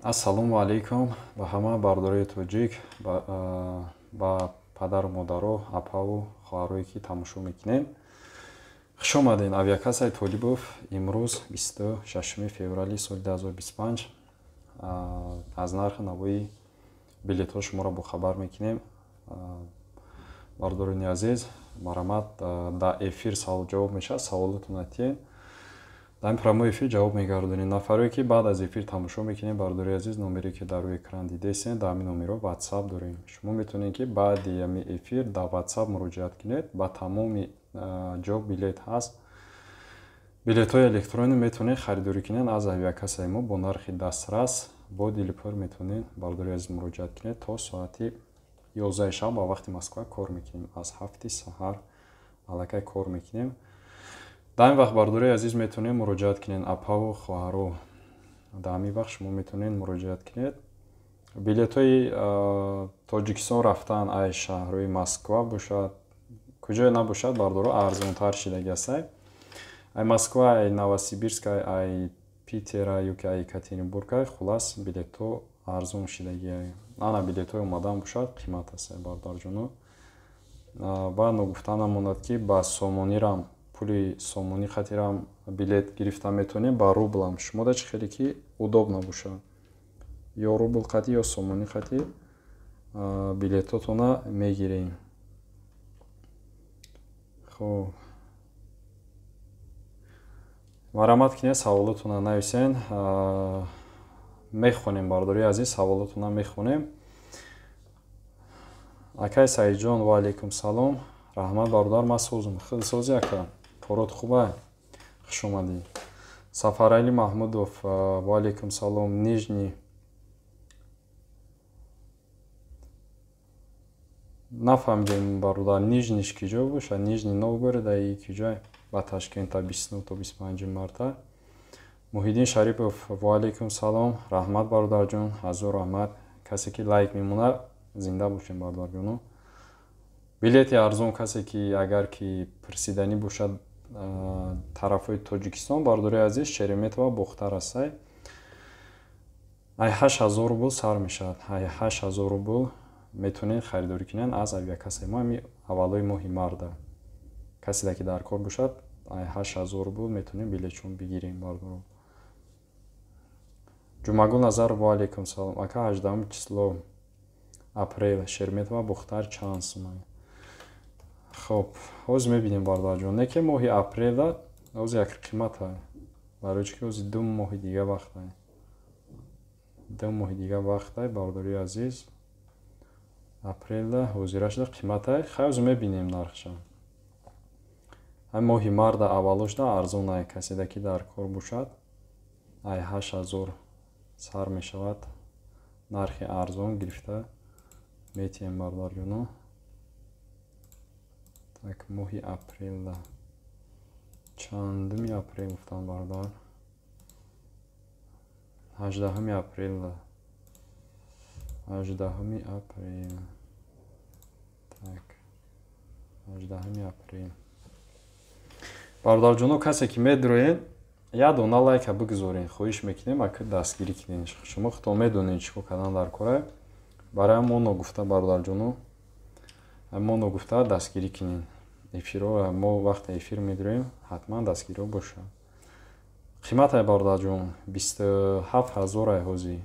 Ассалому алайкум ба ҳама бардорои тоҷик, ба падару модаро, апаву хоҳарое, ки тамошо мекунед. Хуш омадед. Авиакассаи Толибов имрӯз 26 феврали соли 2025 аз нархи навои билетҳо шуморо бохабар мекунем. Бардорони азиз, марҳамат, дар эфир савол ҷавоб мешавад, саволотонро тиед. Дар ин прямой эфир ҷавоб мегардонем. Нафарое, ки баъд аз эфир тамошо мекунед, бардори азиз, номере, ки дар рӯи экран дидесен, дар ҳамин номерҳо WhatsApp дорем. Шумо метавонед, ки баъди ҳамин эфир дар WhatsApp муроҷиат кунед. Ба тамоми ҷо билет ҳаст. Билетҳои электронӣ метавонед харидорӣ кунед аз авиакассаи мо бо нархи дастрас, бо дили пур метавонед, бардори азиз, муроҷиат кунед. То соати 11 шаб ба вақти Москва кор мекунем. Аз 7 саҳар аллакай кор мекунем. Дар ин вақт, бардори азиз, метавонед муроҷиат кунед, апаву хоҳаро. Дар ҳамин вақт шумо метавонед муроҷиат кунед. Билетҳои Тоҷикистон рафтан ай шаҳрҳои Москва бошад, куҷое набошад, бардоро, арзонтар шидаги ҳастай. Ай Москва, ай Новосибирск, ай Питера ё ки ай Екатеринбург, хулас, билетҳо арзон шидаги. Ана билетҳои омадан бошад, қимат аст, бародарҷоно. Ва ногуфта намонад, ки ба сомонирам, пули сомонӣ хатирам билет гирифта метавонем, ба рублам. Шумода чӣ хеле ки удобно бошад, ё рубл қатӣ, ё сомонӣ қатӣ билетотона мегирем. Хоб, марҳамат кунед, саволотона нависен, мехонем. Бардори азиз, саволотона мехонем. Акай Саидҷон, ва алайкум салом, раҳмат, бародар, ман созум. Хеле сози, ака, корот хуба, хуш омадӣ. Сафарали Маҳмудов, ва алайкум салом. Нижний нафаҳмидем, бародар, Нижниш киҷо бошад? Нижний Новгород и киҷой? Ба Ташкента 29 то 25 марта. Муҳиддин Шарипов, ва алайкум салом, раҳмат, бародарҷон, ҳазор раҳмат. Касе ки лайк мемонад, зинда бошем, бародарҷоно. Билети арзон, касе ки агар ки пурсиданӣ бошад тарафҳои Тоҷикистон, бардори азиз, Шереметьево Бохтар астай, ай 8000 рубл сар мешавад. Ай 8000 рубл метавонед харидорӣ кунед аз авиакассаи мо. Ҳами аввалои моҳи марда, каседа ки дар кор бошад, ай 8000 рубл метавонем билетшон бигирем, бардоро. Ҷумъагул Назар, ва алайкум салом, ака, 18 число апрел Шереметьево Бохтар чанд сумай? Хоб, ҳозир мебинем, бародарҷон. Не ки моҳи апрела ҳозир як қимата, барои чӣ ки ҳозир 2 моҳи дига вақтай, 2 моҳи дига вақтай, бародари азиз. Апрелда ҳозира шуда қиматай. Хай, ҳозир мебинем нархша. Ҳай, моҳи марда аввало шуда арзонай. Каседа ки дар кор бошад, ай 8000 сар мешавад, нархи арзон гирифта метиҳем, бародарҷоно. Так, моҳи апрелда, чандуми апрел гуфтам, бародар? 18 апрелда, 18 апрел. Так, 18 апрел. Бародарҷоно, касе ки медроед, як дона лайка бигузоред, хоҳиш мекунем, ака, дастгирӣ кунед. Шумо худтон медонед, чӣ кор кардан дар кора. Барои мо ногуфта, бародарҷоно, мо ногуфта, дастгирӣ кунед эфирро. Мо вақте эфир медроем, ҳатман дастгириҳо бошад. Қиматай, бародарҷон, 27 ҳазорай ҳозир,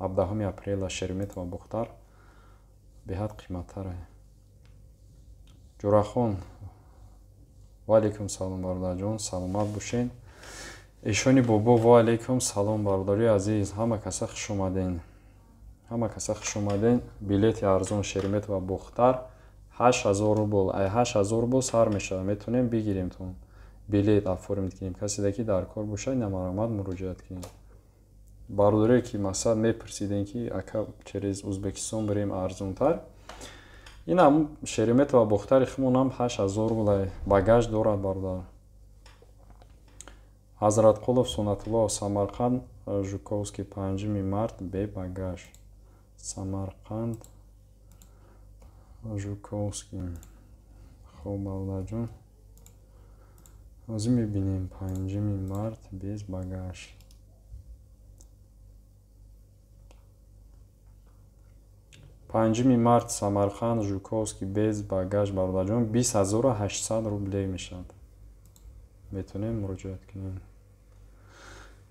17 апрела Шереметьево Бохтар беҳад қиматтарай. Ҷурахон, ва алайкум салом, бародарҷон, саломат бошед. Эшони бобо, ва алайкум салом, бародари азиз, ҳама каса хуш омаден, ҳама каса хуш омаден. Билети арзон Шереметьево Бохтар 8000 рубл, ай 8000 рубл сар мешавад, метавонем бигиремтон, билет оформить кунем. Каседа ки дар кор бошад, намарамад муроҷиат кунед. Бародаре ки мақсад мепурсидем, ки ака, через Узбекистон бирем арзонтар, инам Шереметьево Бохтари химонам 8000 рублай, багаж дорад, бародар. Ҳазратқулов Сунатулло, Самарқанд Жуковский, 5 март, бе багаж, Самарқанд Жуковский. Хоб, бародарҷон, ҳозир мебинем, 5 март без багаж. 5 март Самарқанд Жуковский без багаж бародарҷон 20800 рублей мешавад. Метавонем муроҷиат кунем.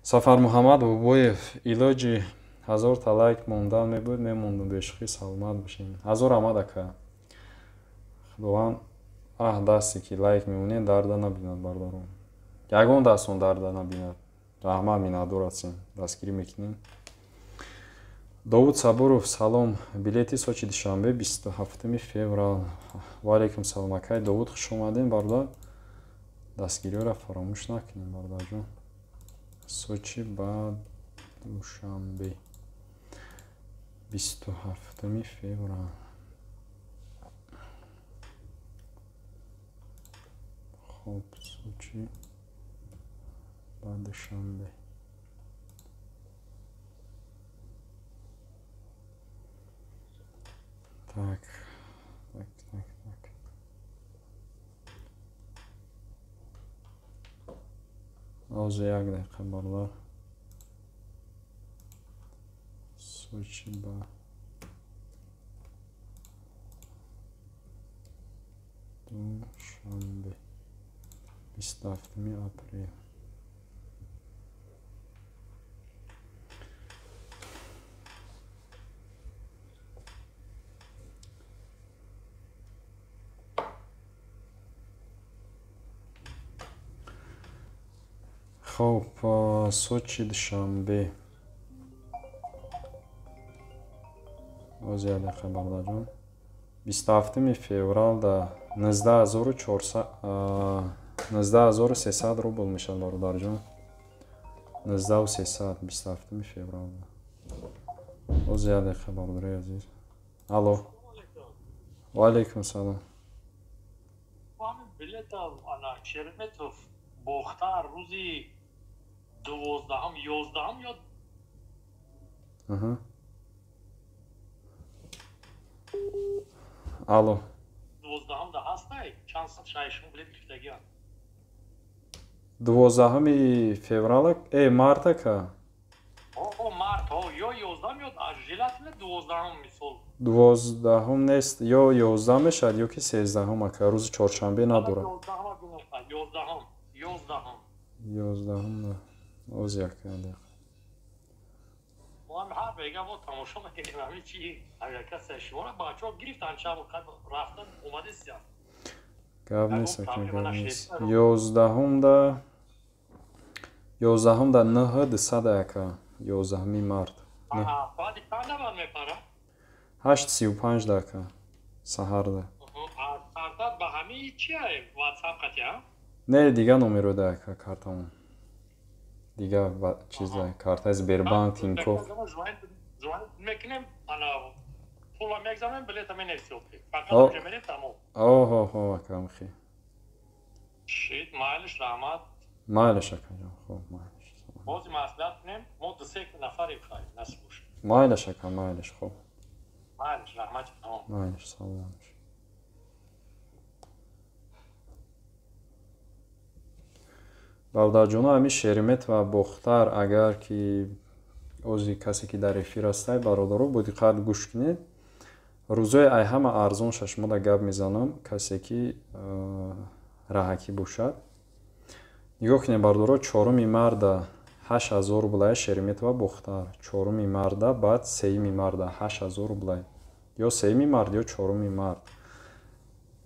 Сафар Муҳаммад Бобоев, илоҷи 1000 та лайк мондан мебуд, мемондум, бешухӣ саломат бошем. 1000 раҳмат ака. Худованд дасте ки лайк мемонед дарда набинад бародарон. Ягон дастон дарда набинад. Раҳмат, миннатдор ҳастем. Дастгирӣ мекунем. Довуд Сабуров, салом. Билети Сочи Душанбе 27 феврал. Ва алайкум салом акай Довуд, хуш омадем бародар. Дастгириҳоро фаромӯш накунем бародарҷон. Сочи ба Душанбе 27 феврал. Хоб, Сочи ба Душанбе. Так, так, так, так. Ҳозир як дақиқа бародар. Сочи ба Душанбе 27 апрел. Хоб, Сочи Душанбе. Ҳозир як дақиқа бародарҷон. 27 феврал да 19300 рубл мешавад бародарҷон. 19300 27 феврал. Ҳозир як дақиқа бародари азиз. Алло. Ва алайкум салом. Билета ана Шереметов Бохтар рӯзи 12-м, 11-м ё Алло. 12-м да ҳастай? Чанд шашум билет гирифтагиам? 12 феврала, марта ка? О, март, ё 11-м ё желательно 12-м мисол. 12-м нест, ё 11 мешавад, ё ки 13-м ака, рӯзи чоршанбе надорад. 11-м, 11-м. 11-м на. Ҳозир як дақиқа. Мо ҳар бега мо тамошо мекунем ҳамин чи авиакасса шуморо бачаҳо гирифтан шаб рафтан омадистиям. Гап нест, ака, гап нест. 11-м да 11-м да 9200 ака, 11 март. Соати чанд баъд мепара? 8:35 да ака, саҳарда. Картат ба ҳамин чи WhatsApp қатия? Не, дига номеро да ака картамон. Дига чиз да, картаи Сбербанк, Тинькофф. Мекунем, ана пула мегзанем, билета менависем. Фақат уже мерем тамом. Оҳо, хо ака, мхи. Шит, майлиш, раҳмат. Майлиш акаҷон, хоб, майлиш. Бози маслиҳат кунем, мо ду-се нафарем хайр, насиб бошад. Майлиш ака, майлиш, хоб. Майлиш, раҳмат, тамом. Майлиш, салом. Бародарҷоно, ҳамин Шеремет ва Бохтар, агар ки ози касе ки дар эфир ҳастай, бародаро, бо диққат гӯш кунед. Рӯзои ай ҳама арзон шашмода гап мезанам, касе ки раҳакӣ бошад. Нигоҳ кунед бародаро, 4 марта 8000 рублай Шеремет ва Бохтар. 4 марта, баъд 3 марта 8000 рублай. Ё 3 март, ё 4 март.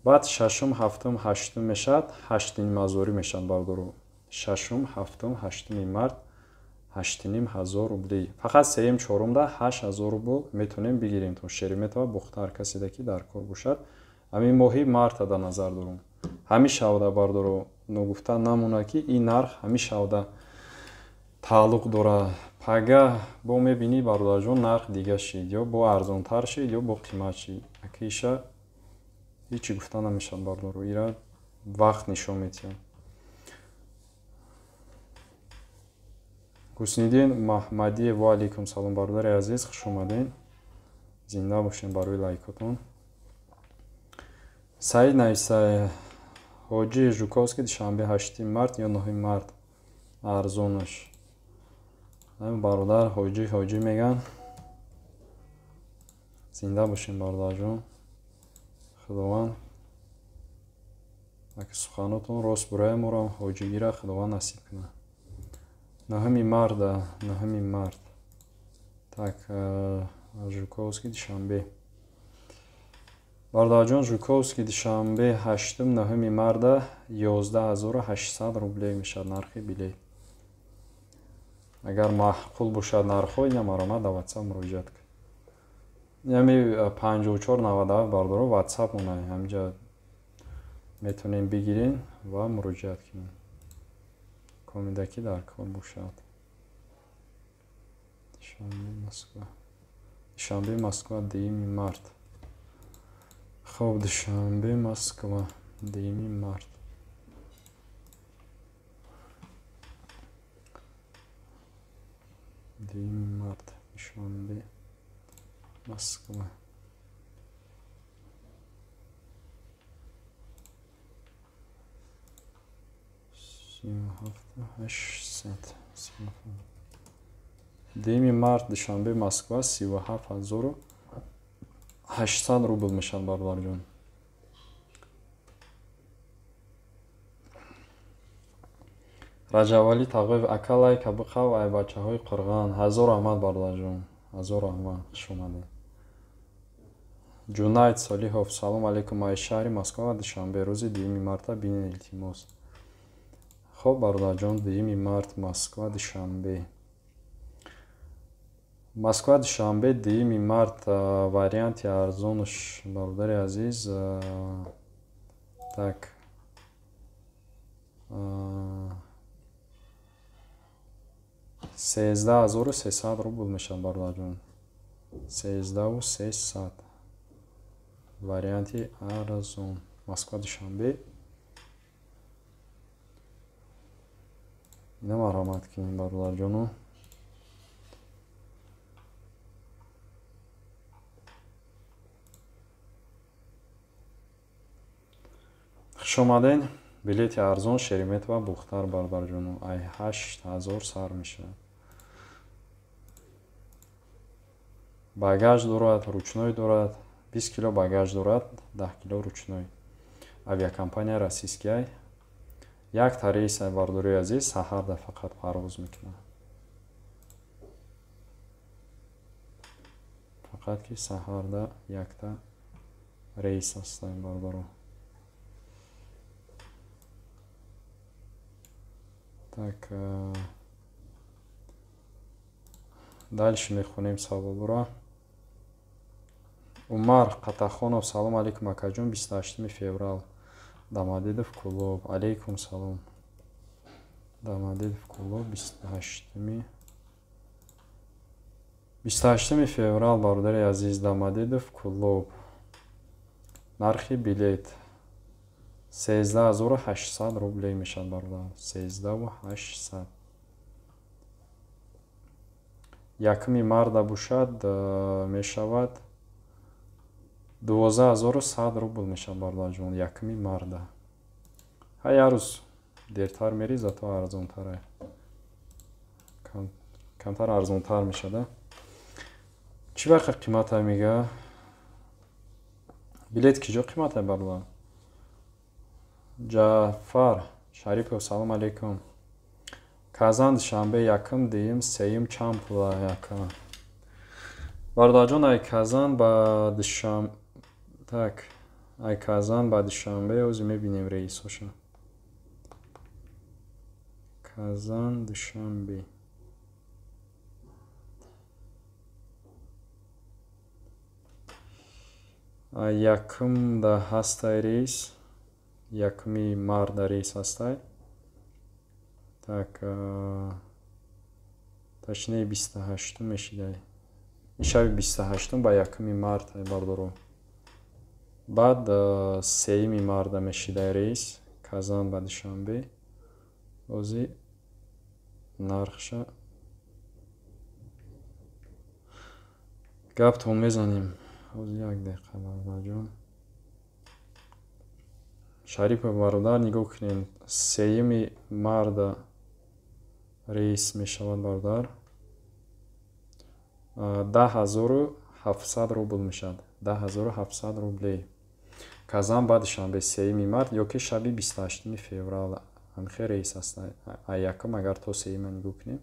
Баъд 6, 7, 8 мешавад, 8,5 мешавад бародаро. 6, 7, 8 март 8,5 рубли. Фақат 3, 4 да 8000 рубл метавонем бигирем то Шеремет ва Бохтар, каседа ки дар кор бошад. Ҳамин моҳи марта да назар дорум. Ҳамин шавда бародаро, ногуфта намонад ки ин нарх ҳамин шавда тааллуқ дорад. Пага бо мебинӣ бародарҷон, нарх дига шид, ё бо арзонтар шид, ё бо қимат шид. Акиша ҳечи гуфта намешавад бародаро, ира вақт нишон медиҳад. Ҳусниддин Маҳмадиев, ва алайкум салом бародари азиз, хуш омадед. Зинда бошед барои лайкотон. Саид нависа, Ҳоҷи Жуковский Душанбе 8 март ё 9 март арзонаш. Ҳамин бародар Ҳоҷи меган. Зинда бошем, бародарҷон. Худованд ака суханотон рост бурая, моро ҳоҷигира Худованд насиб кунад. 9 марта, 9 март. Так, Жуковский, Душанбе. Бародарҷон, Жуковский, Душанбе, 8, 9 марта 11 800 рублей мешавад нархи билет. Агар маъқул бошад нархҳо, ина маромад дар WhatsApp муроҷиат кунед. Ями 54 97, бардоро, WhatsApp монай, ҳаминҷа метавонем бигирен ва муроҷиат кунем. Комидаки дар кор бошад. Душанбе, Москва. Душанбе, Москва, 2 март. Хоб, Душанбе, Москва, 2 март. 2 март, Душанбе, Москва. 37 800. 2 март, Душанбе, Москва, 37 800 рубл мешавад, бародарҷон. Раҷабалӣ Тағоев: ака, лайка биқав, ай бачаҳои Қурған. Ҳазор раҳмат, бародарҷон, ҳазор раҳмат, хуш омадед. Ҷунайд Солиҳов: салом алейкум, ай шаҳри Москва ва Душанбе, рӯзи 2 марта бинед, илтимос. Хоб, бародарҷон, 2 март, Москва, Душанбе. Москва, Душанбе, 2 март, варианти арзонаш, бародари азиз, так, 13 300 рубл мешавад, бародарҷон. 13 300 варианти арзон, Москва, Душанбе. Ина марҳамат кунем, бародарҷону. Хуш омаден. Билети арзон Шереметьево, Бухтар, бародарҷону, ай 8000 сар мешавад. Багаж дорад, ручной дорад, 20 кило багаж дорад, 10 кило ручной. Авиакомпания российская. Якта рейс, ай, бародарои азиз, саҳарда фақат парвоз мекунад. Фақат ки саҳарда якта рейс аст, ай, бародаро. Так, дальше мехонем саволро. Умар Қатахонов: салом алейкум, акаҷон, 28 феврал, Домодедово, Кӯлоб. Алейкум салом. Домодедово, Кӯлоб, 28 феврал, бародари азиз, Домодедово, Кӯлоб. Нархи билет 13 800 рублей мешавад, бародар, 13 800. 1 марта бошад, мешавад 12 100 рубл мешавад, бародарҷон, 1 марта. Ҳа, як рӯз дертар мери, зато арзонтар, камтар арзонтар мешавад. Чӣ вақт қимата мега? Билет киҷо қимата, бародар? Ҷаъфар Шарипов: салом алейкум, Казан, Душанбе, якум, дуюм, сеюм чанд пула, яка? Бародарҷон, ай Казан ба Душан, так, ай Казан ба Душанбе ҳозир мебинем рейсоша. Казан, Душанбе. Якумда ҳастай рейс, 1 марта рейс ҳастай. Так, точнее, 28-ум мешидай. Шаби 28-ум ба 1 март, бардоро. Баъд 3 марта мешидай рейс Казан ба Душанбе. Ҳозир нархша гаптон мезанем. Ҳозир, як дақиқа, бародарҷон. Шарипов, бародар, нигоҳ кунед, 3 марта рейс мешавад, бародар, 10 800. 700 рубл мешавад. 10 700 рублей. Казан ба Душанбе 3 март ё ки шаби 28 феврал. Ҳамихе рейс аст. А якум агар то сеюма нигоҳ кунем.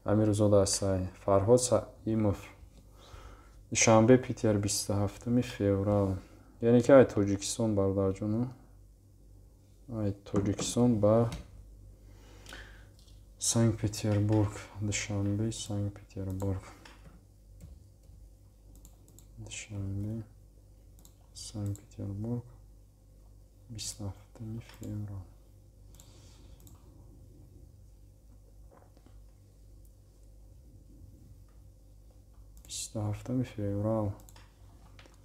Ҳамин рӯзода аст. Фарҳод Саимов. Душанбе Питер 27 феврал. Яъне ки ай Тоҷикистон, бародарҷону. Ай Тоҷикистон ба Санкт Петербург. Душанбе Санкт Петербург. Душанбе Санкт Петербург 27 феврал. 27 феврал.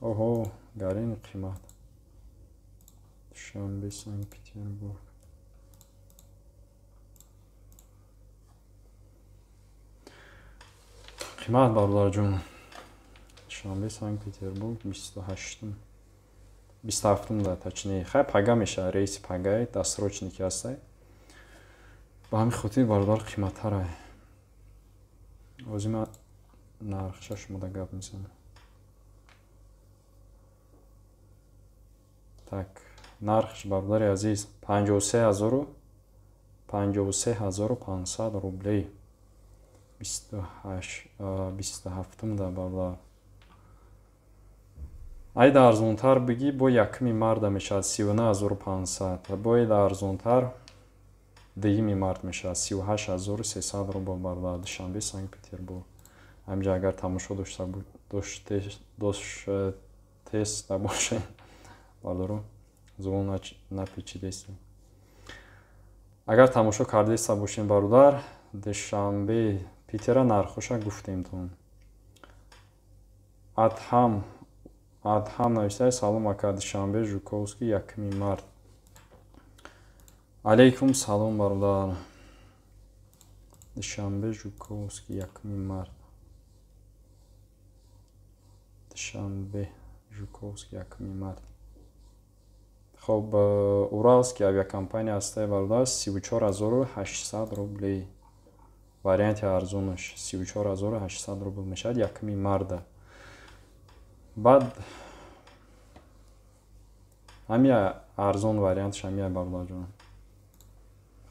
Оҳо, гарини қимат. Душанбе Санкт Петербург. Қимат, бародарҷон. Душанбе Санкт Петербург 28, 27 да, точнее. Хай, пага мешавад, рейси пагай, досрочный ки ҳастай. Ба ҳамин хотир, бародар, қиматтарай. Ҳозир ман нархша шумода гап мезанам. Так, нархш, бародари азиз, 53 500 рублей. 27 да, бародар. Айда арзонтар бигӣ, бо 1 марта мешавад 39 500. Боида арзонтар 2 март мешавад 38 300 рубл, бародар, Душанбе Санкт Петербург. Ҳаминҷа агар тамошо доштеста бошед, бародаро, зубон напечидеста. Агар тамошо кардеста бошем, бародар, Душанбе Питера нархоша гуфтемтон. Адҳам Адҳам навиштае: салом, ака, Душанбе Жуковский 1 март. Алейкум салом, бародар. Душанбе Жуковский 1 март. Душанбе Жуковский 1 март. Хоб, Уральский авиакомпания ҳастае, бародар, 34 800 рублей. Варианти арзонаш 34 800 рубл мешавад 1 марта. Баъд ҳамия арзон вариантш ҳамия, бародарҷон.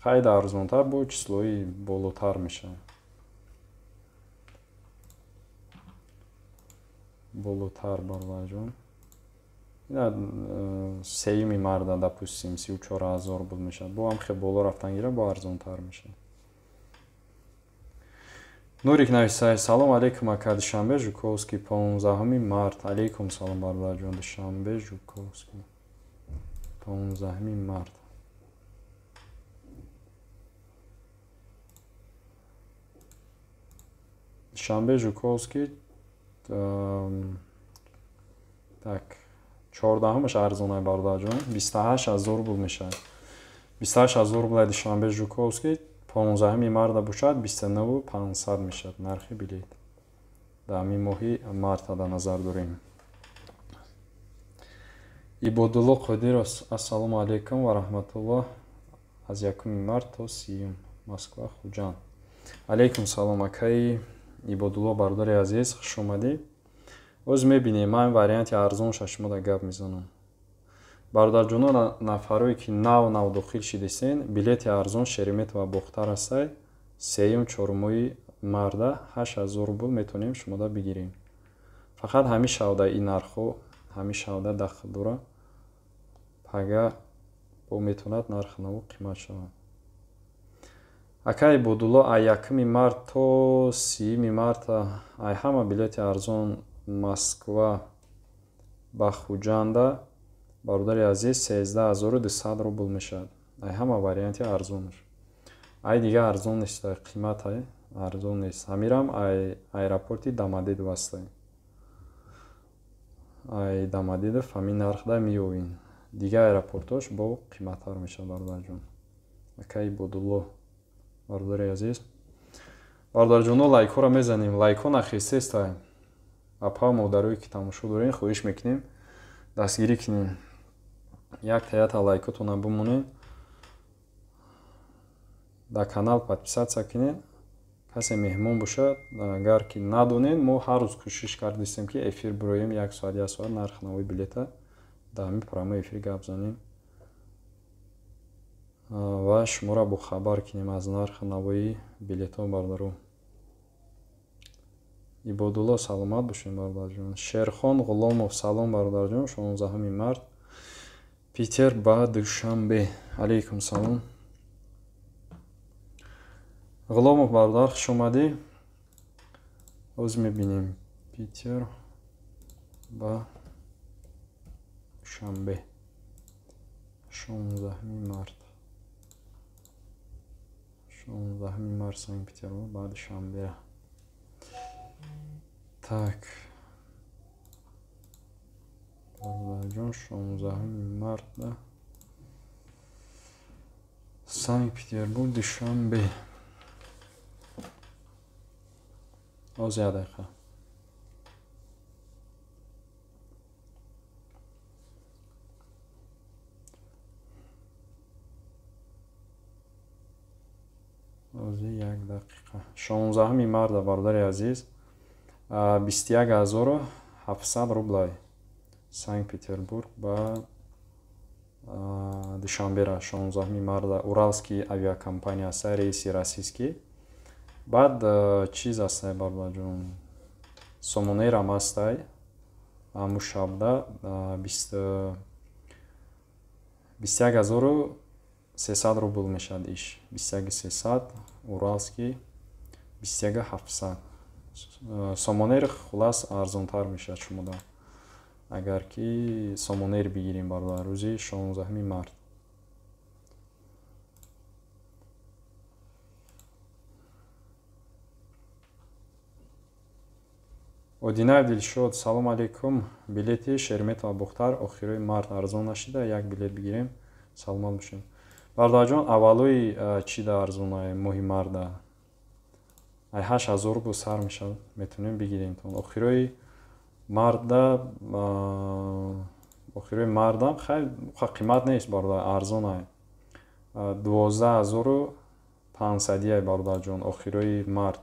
Хайда арзонтар бо числои болотар мешавад. Болотар, бародарҷон. Ина 3 марта, допустим, 34 000 рубл мешавад. Бо ҳам хел боло рафтан гира, бо арзонтар мешавад. Нурик нависае: салом алейкум, ака, Душанбе Жуковский 15 март. Алейкум салом, бародарҷон. Душанбе Жуковский 15 март. Душанбе Жуковский, так, 14-аш арзонай, бародарҷон, 28 000 рубл мешавад. 28 000 рубл Душанбе Жуковский 15 марта бошад, 29 500 мешавад нархи билет. Дар ҳамин моҳи марта дар назар дорем. Ибодулло Қодиров: ассалому алайкум ва раҳматуллоҳ, аз 1 март то 30 Москва Хуҷанд. Алайкум салом, акаи Ибодулло, бародари азиз, хуш омадӣ. Оз мебинем, ман варианти арзонша шумода гап мезанам. Бародарҷоно, нафарое ки нав нав дохил шидесен, билети арзон Шереметьево Бохтар ҳастай, сеюм чорумои марда 8000 рубл метавонем шумода бигирем. Фақат ҳамин шавда ин нархҳо ҳамин шавда дахл дора. Пага бо метавонад нархи наво қимат шавад. Акаи Ибодулло, ай 1 март то 30 марта ай ҳама билети арзон Москва ба Хуҷанда, бародари азиз, 13 200 рубл мешавад. Ай ҳама варианти арзонаш. Ай дига арзон нест, қимат арзон нест. Ҳамирам ай аэропорти Домодедово ҳастай. Ай Домодедово ҳамин нархда меёвин. Дигар аэропортош бо қиматтар мешавад, бародарҷон. Акаи Ибодулло, бародари азиз. Бародарҷоно, лайкҳоро мезанем. Лайкҳо нахестестай. Апа, модарое ки тамошо дорем, хоҳиш мекунем, дастгирӣ кунем. Якта якта лайкотона бимонед. Дар канал подписаться кунед. Касе меҳмон бошад, агар ки надонед, мо ҳар рӯз кӯшиш кардистем, ки эфир бироем як соат, як соат нархи навои билета дар ҳамин прямой эфир гап занем ва шуморо бохабар кунем аз нархи навои билетҳо, бародаро. Ибодулло, саломат бошем, бародарҷон. Шерхон Ғуломов, салом, бародарҷон. 16 март Питер ба Душанбе. Алейкум салом. Ғуломов бародар, хуш омадӣ. Ҳозир мебинем Питер ба Душанбе 16 март. 16 март Санкт-Петербург ба Душанбе. Так. Бародарҷон, 16 марта Санкт-Петербург Душанбе. Ҳозир як дақиқа. Ҳозир як дақиқа. 16 марта, бародари азиз, 21700 рублай Санкт-Петербург ба Душанбера 16 марта. Уралский авиакомпания аст, рейси российский. Баъд чиз аст, бародарҷон, Сомонейрам астай ҳамун шабда 21300 рубл мешавад иш. 21300 Уралский, 21700. Сомонейр хулас арзонтар мешавад шумода, агар ки Сомонейр бигирем, бародар, рӯзи 16 март. Одинаев Дилшод, салом алейкум. Билети Шереметьево Бохтар охирои март арзон нашида, як билет бигирем. Саломат бошем. Бародарҷон, аввалои чӣ да арзонае моҳи марда? Ай 8000 рубл сар мешавад, метавонем бигирем. Охирои марда, охирои мардам хай қимат нест, бародар, арзонае. 12500 бародарҷон, охирои март.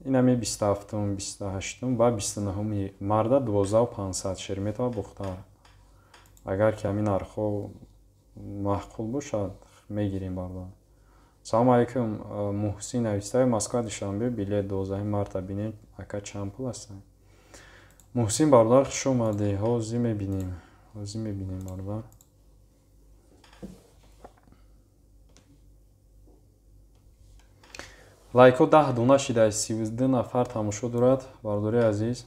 Инами 27-ум, 28-ум ва 29-уми марда 12500 Шереметьево Бохтар. Агар ки ҳамин нархҳо маъқул бошад, мегирем, бародар. Салом алейкум, Муҳсин навистаю, Москва Душанбе билет 12 марта бинем, ака чанд пул аст? Муҳсин бародар, хуш омадӣ. Ҳозир мебинем. Ҳозир мебинем, бародар. Лайкҳо 10 дона шида, 32 нафар тамошо дорад, бародари азиз.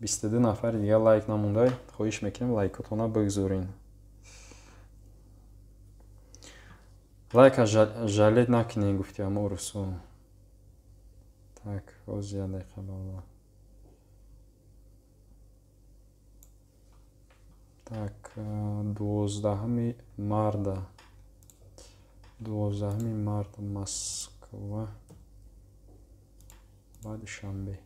22 нафари дигар лайк намонда. Хоҳиш мекунем лайкотона бигзорин. Лайка жалет накунед, гуфти ҳамо русо. Так, ҳозир як дақиқа, бародар. Так, 12 марта. 12 марта Москва ба Душанбе.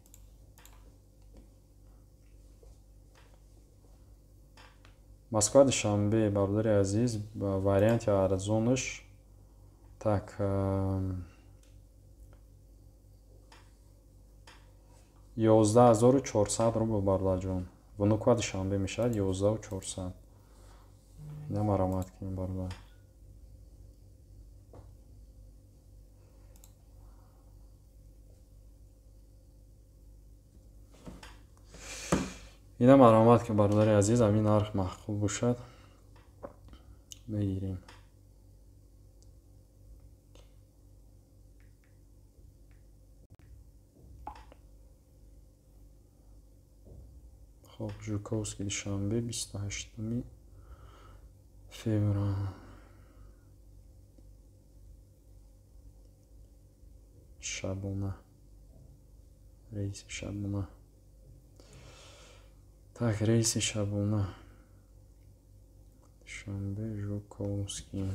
Москва Душанбе, бародари азиз, варианти арзонаш. Так, 11400 рубл, бародарҷон. Внуково Душанбе мешавад 11400. Ина маромат кунем, бародар. Ина маромат ки, бародари азиз, ҳамин нарх маъқул бошад, мегирем. Хоб, Жуковский Душанбе 28 феврал. Шабона. Рейси шабона. Так, рейси шабона. Душанбе, Жуковский.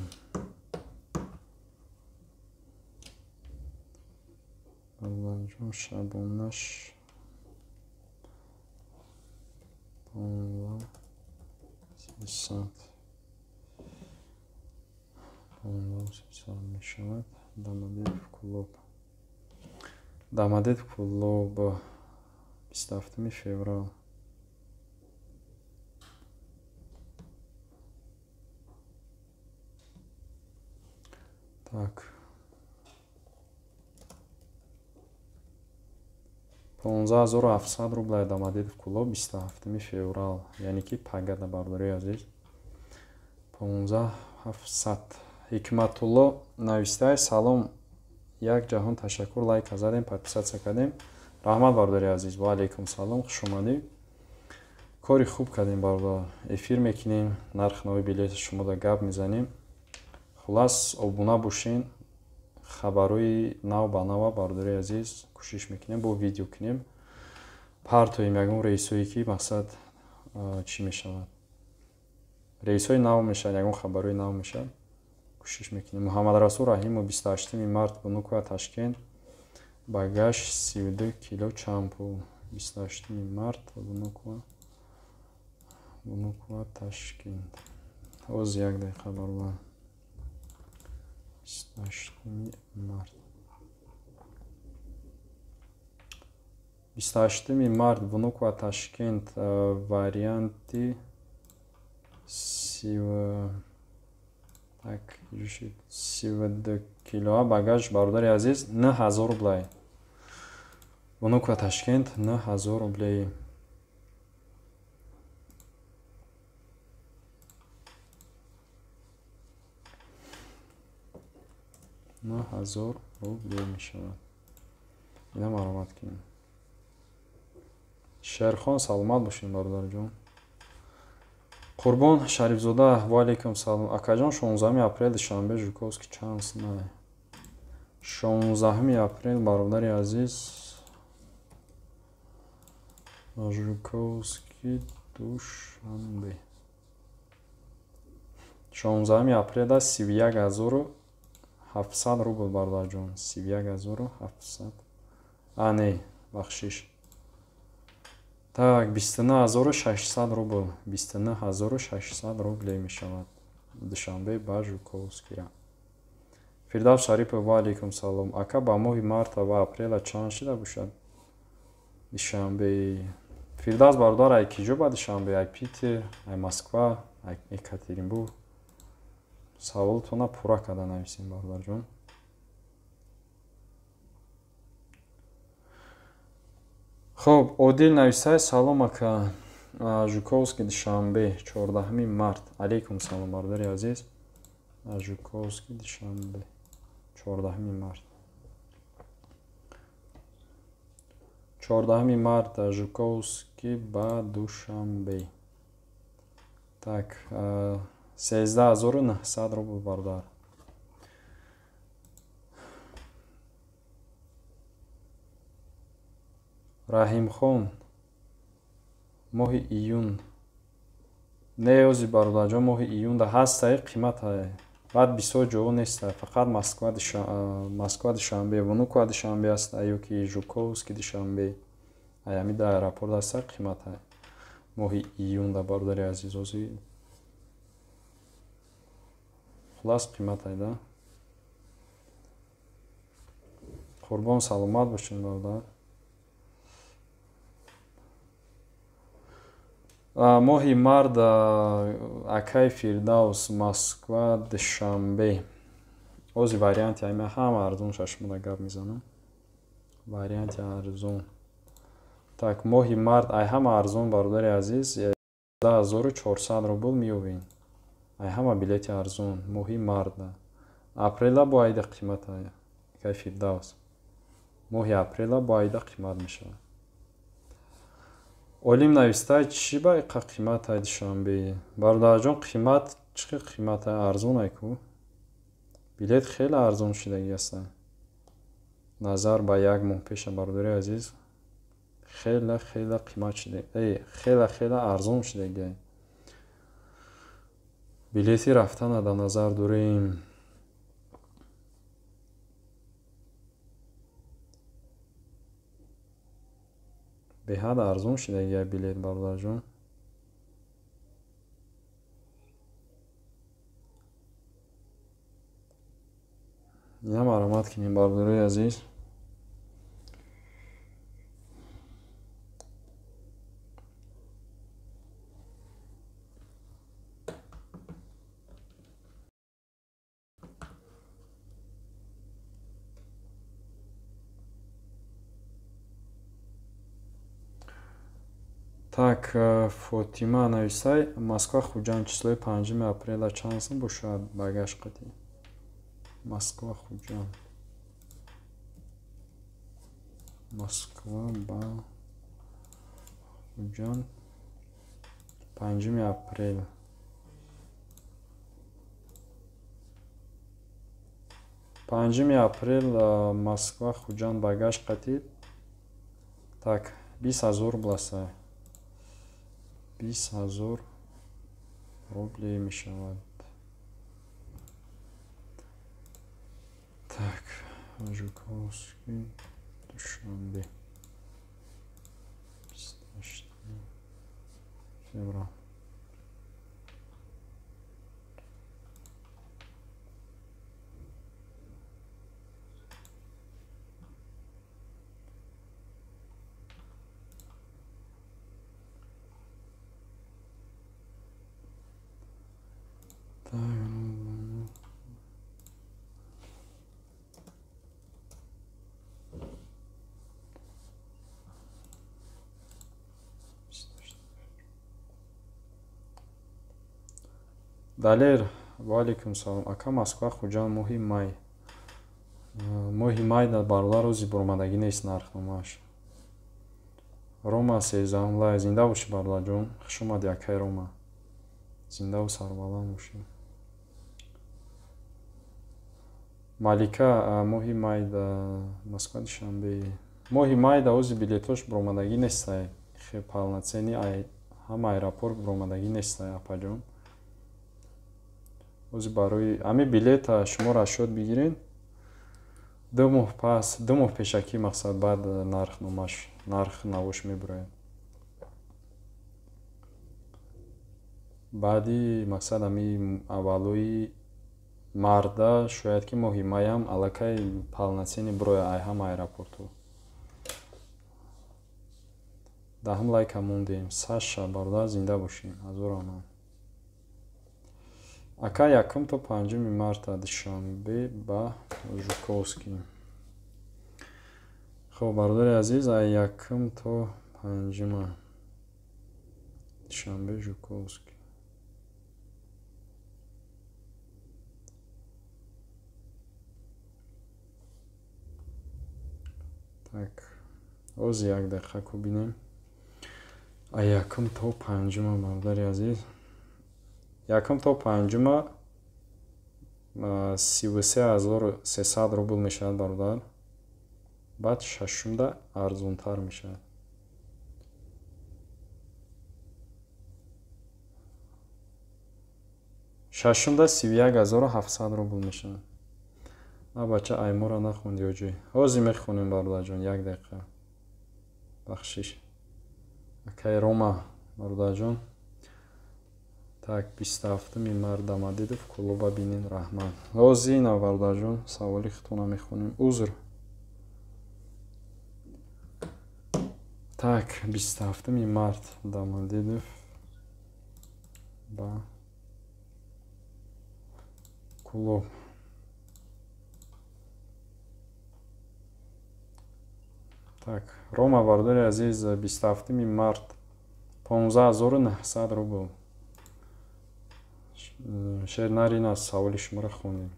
Бародарҷон, шабонаш 15 300. 15 300 мешавад. Домодедово Кӯлоб. Домодедово Кӯлоб 27 феврал. Так. 15700 рубля Домодедово Кӯлоб 27 феврал. Яъне ки пагада, бародари азиз. 15700. Ҳикматулло навистаи: салом, як ҷаҳон ташаккур, лайк задем, подписаться кардем. Раҳмат, бародари азиз. Ва алайкум салом, хуш омадӣ. Кори хуб кардем, бародар. Эфир мекунем, нарх нави билети шумода гап мезанем. Хулас, обуна бошен. Хабарҳои нав ба нава, бародари азиз, кӯшиш мекунем бо видео кунем, партоем ягон рейсҳое ки мақсад чӣ мешавад, рейсҳои нав мешавад, ягон хабарҳои нав мешавад, кӯшиш мекунем. Муҳаммадрасул Раҳимов: 28 март Внуково Ташкент багаж 32 кило чанд пул? 28 март Внуково Ташкент. Ҳоз як дақиқа, бародар. 28 март. 28 март Внуково Ташкент варианти так 32 килоа багаж, бародари азиз, 9000 рублей. Внуково Ташкент 9000 рублей. 9000 рублей мешавад. Ина маромад кунем. Шерхон, саломат бошем, бародарҷон. Қурбон Шарифзода: ва алайкум салом. Акаҷон, 16 апрел Душанбе Жуковский чанд сна? 16 апрел, бародари азиз, Жуковский Душанбе. 16 апреля 31700 рубл, бародарҷон. 31700. А не, бахшиш. Так, 29600 рубл. 29600 рублей мешавад. Душанбе ба Жуковския. Фирдавс Шарипов: ва алайкум салом. Ака, ба моҳи марта ва апрела чанд шида бошад? Душанбе. Фирдавс бародар, ай киҷо ба Душанбе? Ай Питер, ай Москва, ай Екатеринбург? Саволтона пурра карда нависем, бародарҷон. Хоб, Одил нависай: салом ака, Жуковский Душанбе 14 март. Алейкум салом, бародари азиз. Жуковский Душанбе 14 март. 14 март Жуковский ба Душанбе. Так, 13900 рубл, бародар. Раҳимхон, моҳи июн. Не, ози, бародарҷон, моҳи июнда ҳастай, қиматай. Баъд бисёр ҷоҳо нестай, фақат Москва Душанбе, Внуково Душанбе ҳастай ё ки Жуковский Душанбе. Ай ҳами дар аэропорт ҳастай, қиматай. Моҳи июнда, бародари азиз, ози хулас қиматай да. Қурбон, саломат бошед, бародар. Моҳи март, акай Фирдавс, Москва Душанбе. Ози варианти ҳама ҳама арзон шашмода гап мезанам. Варианти арзон. Так, моҳи март ай ҳама арзон, бародари азиз, 10400 рубл меёбед. Ай ҳама билети арзон моҳи марта. Апрела бо айда қимат, акай Фирдавс. Моҳи апрела бо айда қимат мешавад. Олим навистай: чӣ ба иқа қиматай Душанбе? Бародарҷон, қимат чӣ қиматай? Арзонай ку? Билет хеле арзон шудагӣ ҳастанд. Назар ба як моҳ пеша, бародари азиз, хеле хеле қимат шуда, хеле хеле арзон шудагӣ. Билети рафтана дар назар дорем. Беҳад арзон шудагӣ билет, бародарҷон. Ина марҳамат кунем, бародарои азиз. Так, Фотима нависай, Москва Хуҷанд числои 5 апреля чанд сум бошад багаж қатӣ? Москва Хуҷанд. Москва ба Хуҷанд 5 апрел. 5 апрел Москва Хуҷанд багаж қатӣ. Так, 20 000 рубласа. 20 000 рублей мешавад. Так, Жуковский, Душанбе. 28 феврал. Далер, ва алейкум салом. Ака, Москва Хуҷанд моҳи май. Моҳи май дар бародар рӯзи буромадагӣ нест нархномааш. Рома 13 лай, зинда бошӣ бародарҷон. Хуш омадӣ, акай Рома. Зиндаву сарбаланд бошӣ. Малика, моҳи май да Москва Душанбе. Моҳи май да ози билетош буромадагӣ нестай. Хе полноценный ай ҳама аэропорт буромадагӣ нестай, апаҷон. Ози барои ҳами билета шумо расчёт бигиред. 2 моҳ пас, 2 моҳ пешакӣ мақсад баъд нархномаш, нарх навош мебурояд. Баъди мақсад ҳами аввалои марда шояд ки моҳи майам аллакай полноценный бурояд ай ҳама аэропортҳо. Даҳум лайка мондем. Саша, бародар, зинда бошӣ. Ҳазор раҳмат. Ака, 1 то 5 марта Душанбе ба Жуковский. Хоб, бародари азиз, ай 1 то 5 Душанбе Жуковский. Так, оз як дақиқа ку бинем. Ай 1 то 5, бародари азиз. 1 то 5 33 300 рубл мешавад, бародар. Баъд шашумда арзонтар мешавад. Шашумда 31 700 рубл мешавад. А бача, аймора нахонди оҷой. Ҳозир мехонем, бародарҷон, як дақиқа. Бахшиш. Акай Рома, бародарҷон. Так, 27 март Домодедово Кӯлоба бинен, раҳмат. Ҳозир ина, бародарҷон, саволи худтона мехонем. Узр. Так, 27 март Домодедово ба Кӯлоб. Так, Рома, бародари азиз, 27 март 15 900 рубл. Шернарин, аз саволи шуморо хондем.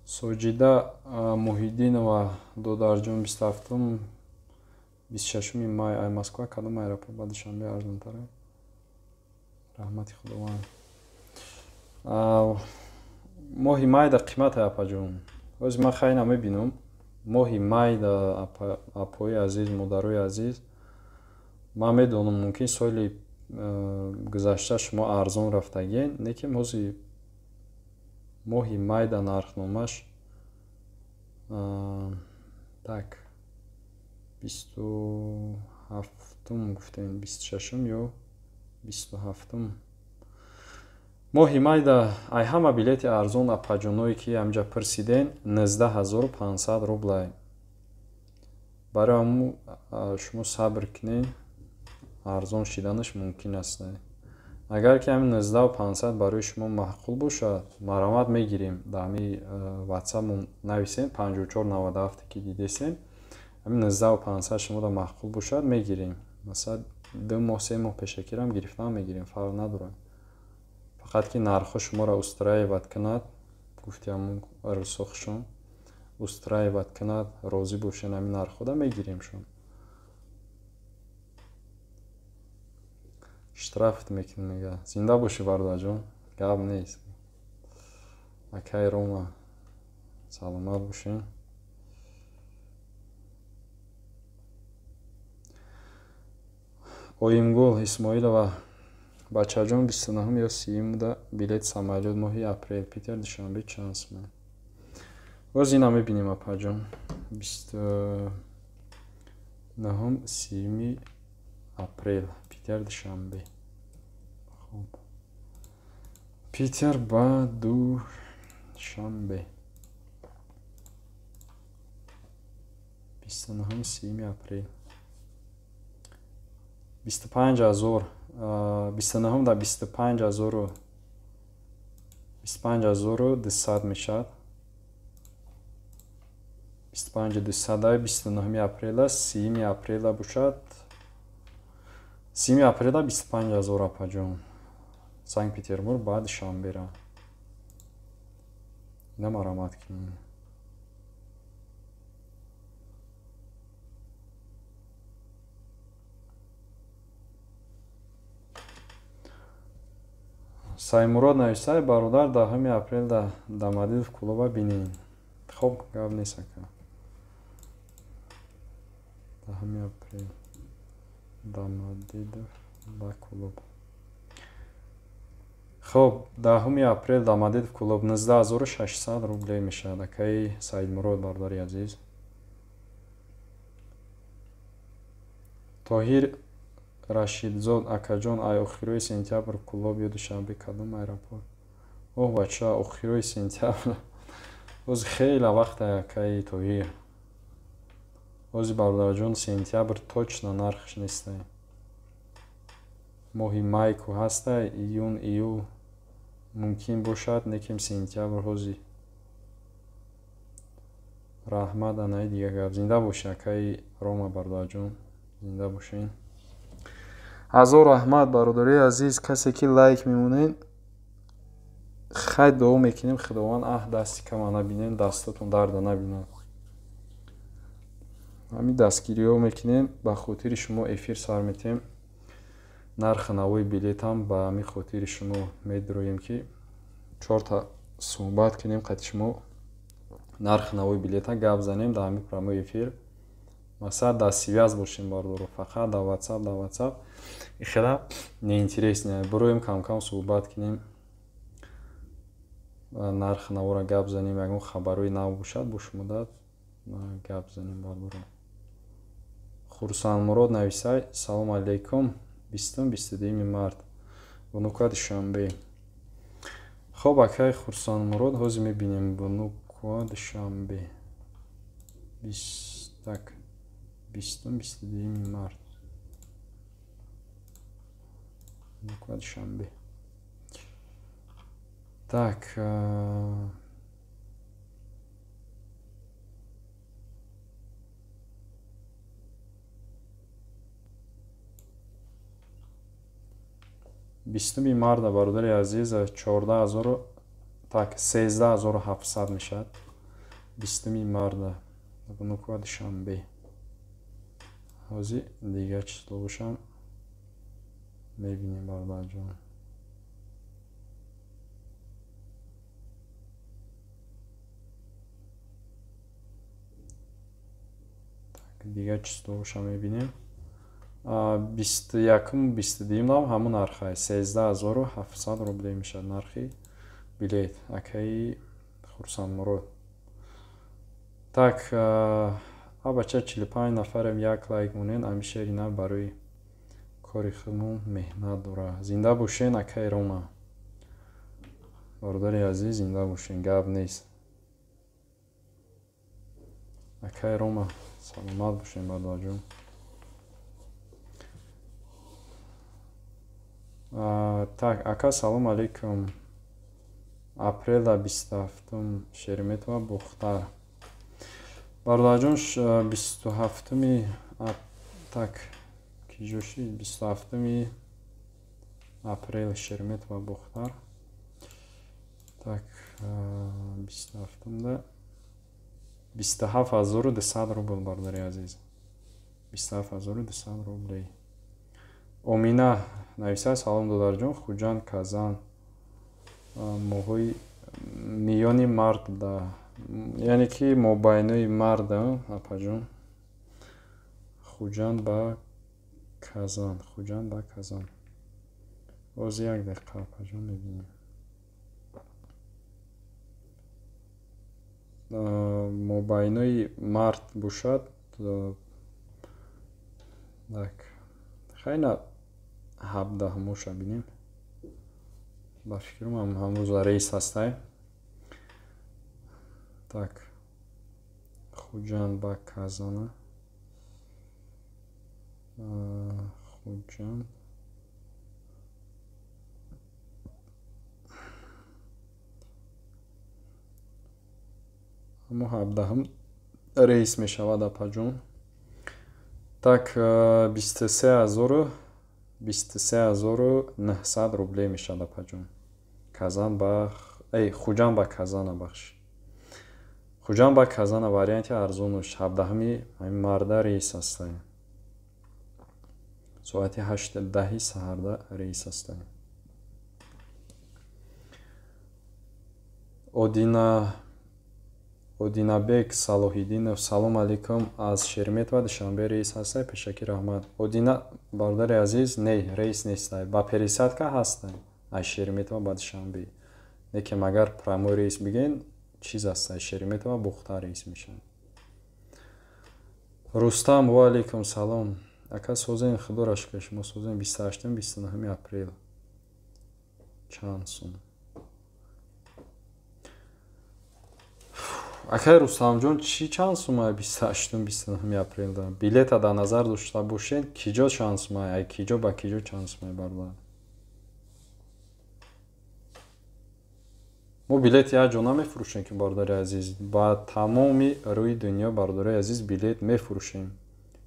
Соҷида Муҳиддинова, додарҷон, 27 26 май ай Москва кадом аэропорт ба Душанбе арзонтар? Раҳмати Худованд. Моҳи майда қимат апаҷон. Ҳозир ман хайна мебинам. Моҳи майда, апои азиз, модарои азиз, ман медонам, мумкин соли гузашта шумо арзон рафтагиен, лекин ҳозир моҳи майда нархномаш, так, 27. ҳафтум гуфтем, 26-ум ё 27-ум моҳи майда. Ай ҳама билети арзон, апаҷоное ки ҳамҷа пурсиден, 19 500 рублай. Барои ҳамун шумо сабр кунед, арзон шиданаш мумкин аст. Агар ки ҳамин 19 500 барои шумо маъқул бошад, марҳамат, мегирем. Дар ҳамин ватсапмон нависем, 5497 ки дидесем. Ҳамин 19 500 шумода маъқул бошад, мегирем. Масалан, 2 моҳ, 3 моҳ пешакирам гирифтан мегирем, фарқ надорад. Фақат ки нархҳо шуморо устраивать кунад, гуфти ҳамун русохшон, устраивать кунад, розӣ бошед ҳамин нархҳода, мегиремшон. Штрафт мекунем, мега. Зинда бошӣ, бародарҷон, гап нест. Акай Рома, саломат бошед. Оимгул Исмоилова: бачаҷон, 29-ум ё 30-умда билети самолёт моҳи апрел Питер Душанбе чанд суман? Боз ина мебинем, апаҷон. 29-ум, 30-уми апрел Питер Душанбе. Хуб, Питер ба Душанбе, 29-ум, 30-уми апрел, 25 000. 29-ум да 25 000-у 25 200 мешавад. 25 200-аи 29-уми апрела. 30-уми апрела бошад, 30-уми апрела 25 000, апаҷон, Санкт Петербург ба Душанбера. Ина марамат кунем. Саймурод нависай: бародар, 10-уми апрел да Домодедово клуба бинем. Хоб, гап нест, ака. 10-уми апрел Домодедово ба клуб. Хоб, 10-уми апрел Домодедово клуб 19 600 рублей мешавад, акаи Саидмурод, бародари азиз. Тоҳир Рашидзод: акаҷон, ай охирои сентябр Кӯлоб ё Душанбе кадом аэропорт? Оҳ, бача, охирои сентябр боз хеле вақта, акаи Тоҳир. Ози, бародарҷон, сентябр точно нархш нестай. Моҳи май ку ҳастай, июн, июл мумкин бошад, некем сентябр ҳози. Раҳмат, анаи дига гап. Зинда бошӣ, акаи Рома, бародарҷон, зинда бошед. Ҳазор раҳмат, бародарои азиз, касе ки лайк мемонед. Хай, дуо мекунем, Худованд аҳ дасти кама набинем, дастотон дарда набинад. Ҳамин дастгириҳо мекунем, ба хотири шумо эфир сар метем. Нархи навои билетам ба ҳамин хотири шумо медуроем, ки чорта суҳбат кунем қати шумо, нархи навои билета гап занем дар ҳамин прямой эфир. Масалан, дар связь бошем, бародаро. Фақат дар ватсап, дар ватсап ихела неинтересно. Бироем, камкам суҳбат кунем, нархи навора гап занем, ягон хабарҳои нав бошад, бо шумо да гап занем, бародаро. Хурсандмурод нависай: салому алейкум, 20-ум, 22-юми март Внуково Душанбе. Хоб, акаи Хурсандмурод, ҳозир мебинем. Внуково Душанбе, так, 20-ум, 22-юми март Внуково Душанбе. Так, 20-уми марта, бародари азиз, 14 0-у, так, 13 700 мешавад. 20-уми марта Внуково Душанбе. Ҳозир дигар число бошам, мебинем, бародарҷон. Дигар число боша, мебинем. 21-ум, 22-юмам ҳамун нархай, 13 700 рублей мешавад нархи билет, акаи Хурсандмурод. Так. Ҳа бача 45 нафарем, як лайк монед, ами шери нав барои кори худмон меҳнат дора. Зинда бошен, акаи Рома. Бародари азиз, зинда бошен, гап нест. Акаи Рома, саломат бошен, бародарҷон. Так, ака, салом алейкум. Апреля 27 Шереметьево Бохтар. Бародарҷон, 27 так, киҷоши 27 апрел Шереметьево Бохтар. Так, 27-да 27200 рубл, бародари азиз. 27200 рублей. Омина нависад: салом додарҷон, Хуҷанд, Казан, моҳои миёни март да, яъне ки мобайнои март, апаҷон. Хуҷанд ба Казан, Хуҷанд ба Казан. Боз як дақиқа, апаҷон, мебинем. Мобайнои март бошад, так, хайна 17 моша бинем. Ба фикрам, ҳамрӯз рейс ҳастай. Так, Хуҷанд ба Казана, Хуҷанд ҳамо 17-ум рейс мешавад, апаҷон. Так, 23900 рублей мешавад, апаҷон. Казан ба Хуҷанд ба Казана, бахш, Хуҷанд ба Казана варианти арзонуш 17-уми ҳамин марда рейс ҳастай. Соати 8:10 саҳарда рейс ҳастай. Одина Одинабек Салоҳиддинов: салом алейкум, аз Шереметьево Душанбе рейс ҳастай? Пешакӣ раҳмат. Одина, бародари азиз, не, рейс нестай. Ба пересадка ҳастай аз Шереметьево ба Душанбе, лекин агар прямой рейс бигӯен, чиз ҳастай, Шереметьево Бохтар рейс мешавад. Рустам: ва алейкум салом, ака, созем, худоро шукр, шумо созем. 28-ум, 29-уми апрел чанд сум? Акай Рустамҷон, чӣ чанд сумай 28-ум, 29-уми апрелда? Билета дар назар дошта бошед, киҷо чанд сумай, ай киҷо ба киҷо чанд сумай, бародар? Мо билет як ҷо намефурӯшем ки, бародари азиз, ба тамоми рӯи дунё, бародари азиз, билет мефурӯшем.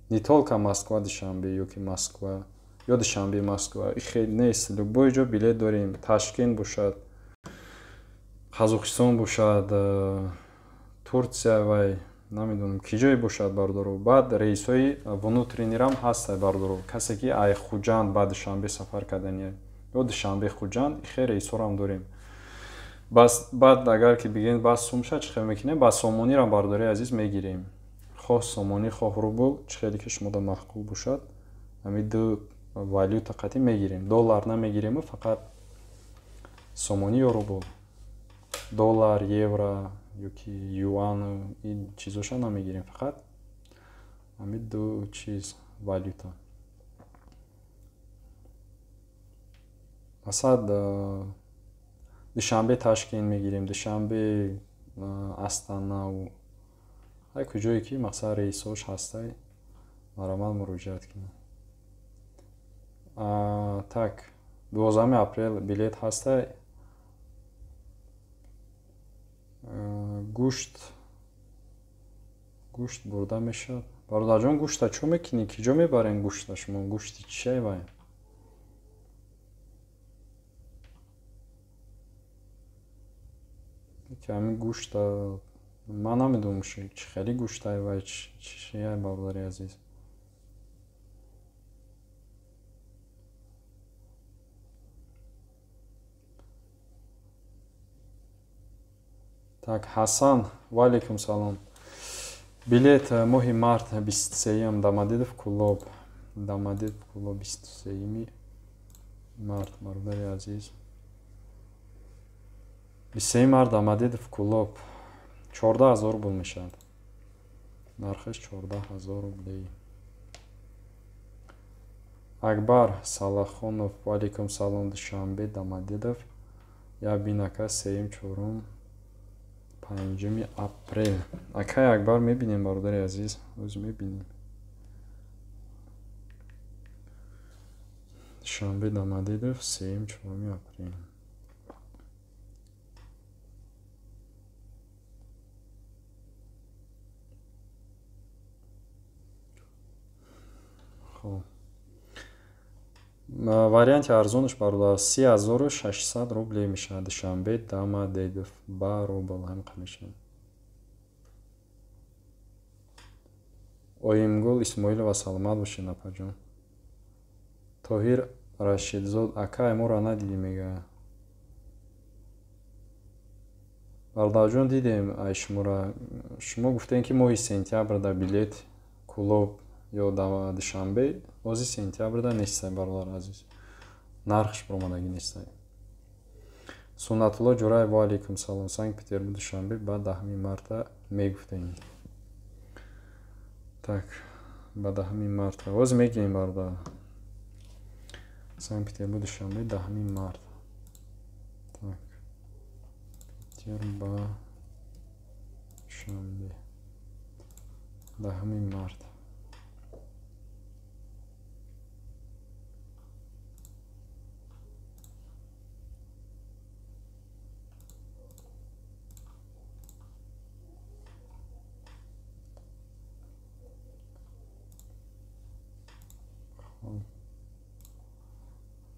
Не только Москва Душанбе ё ки Москва ё Душанбе Москва, хел нест, любой ҷо билет дорем. Ташкент бошад, Қазоқистон бошад, Турсия, вай намедонам, ки ҷое бошад, бародаро. Баъд рейсҳои внутренний рам ҳастай, бародаро. Касе ки ай Хуҷанд ба Душанбе сафар кардания ё Душанбе Хуҷанд, хел рейсҳорам дорем. Бас баъд агар ки бигӯем, бас сумша чӣ хел мекунем? Ба сомонирам, бародари азиз, мегирем. Хоҳ сомонӣ, хоҳ рубл, чӣ хеле ки шумода маъқул бошад, ҳамин ду валюта қатъӣ мегирем. Доллар намегирему, фақат сомонӣ ё рубл. Доллар, евро ё ки юану ин чизоша намегирем, фақат ҳамин ду чиз валюта. Масалан, Душанбе Ташкент мегирем, Душанбе Астанаву ҳар куҷое ки мақсад рейсҳош ҳастай, маромад муроҷиат кунед. Так, 12-уми апрел билет ҳастай? Гӯшт бурда мешавад? Бародарҷон, гӯшта чӣ мекунӣ? Киҷо мебарем гӯшта шумо? Гӯшти чия вай? Ки ҳамин гӯшта ман намедонам, чӣ хеле гӯштай вай, чия, бародари азиз. Так, Ҳасан, ва алейкум салом. Билет моҳи март 23-юм Домодедово Кӯлоб, Домодедово Кӯлоб, 23-юми март, бародари азиз. 23-юми март Домодедово Кӯлоб 14 000 рубл мешавад. Нархаш 14 000 рублей. Акбар Салахонов, ваалейкум салом. Душанбе Домодедово я бин ака, сеюм, чорум, панҷуми апрел. Акай Акбар, мебинем, бародари азиз, ӯз мебинем. Душанбе Домодедово, сеюм, чоруми апрел. Хоб, варианти арзонаш, бародар, 30 600 рублей мешавад. Душанбе Домодедово ба рубл ҳамқа мешавад. Оимгул Исмоилова, саломат бошед, апаҷон. Тоҳир Рашидзод, акай, моро надидӣ, мегӯяд. Бародарҷон, дидем ай шуморо. Шумо гуфтем, ки моҳи сентябрда билет Кӯлоб ё Душанбе. Ози сентябрда нестай, бародари азиз, нархш баромадагӣ нестай. Суннатулло Ҷураев, ва алейкум салом. Санкт Петербург Душанбе ба 10-уми марта мегуфтем. Так, ба 10-уми марта оз мегӯем, бародар. Санкт Петербург Душанбе, 10-уми март. Так, Питер ба Душанбе, 10-уми март.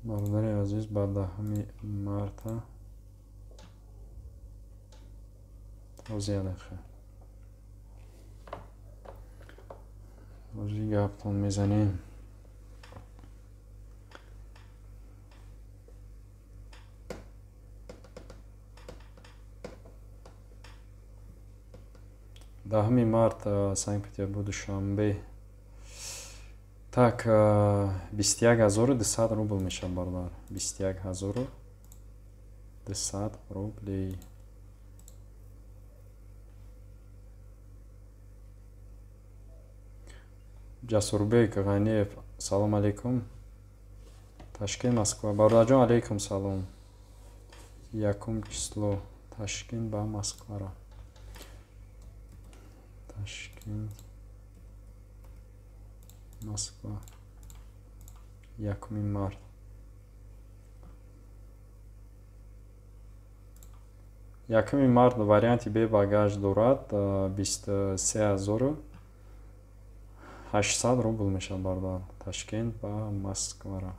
Бародари азиз, ба 10-уми марта ози як дақиқа, ози гаптон мезанем. 10-уми март, Санкт Петербург Душанбе. Так, 21 200 рубл мешавад, бародар, 21 200 рублей. Ҷасурбек Ғаниев, салом алейкум. Ташкент Москва, бародарҷон, алейкум салом. Якум число Ташкент ба Москвара. Ташкент Москва, 1-уми март. 1-уми март варианти бе багаж дорад, 23 800 рубл мешавад, бародар. Ташкент ба Москвара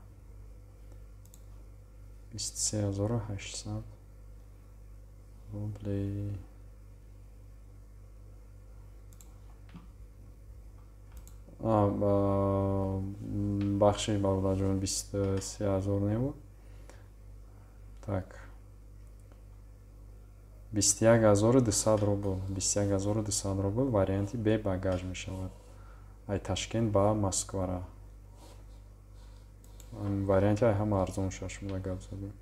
23 800 рублей. Бахшиш, бародарҷон, 23 000 небуд. Так, 21 200 рубл, 21 200 рубл варианти бе багаж мешавад. Ай Ташкент ба Москвара варианти ай ҳама арзон шашмуда гап задем.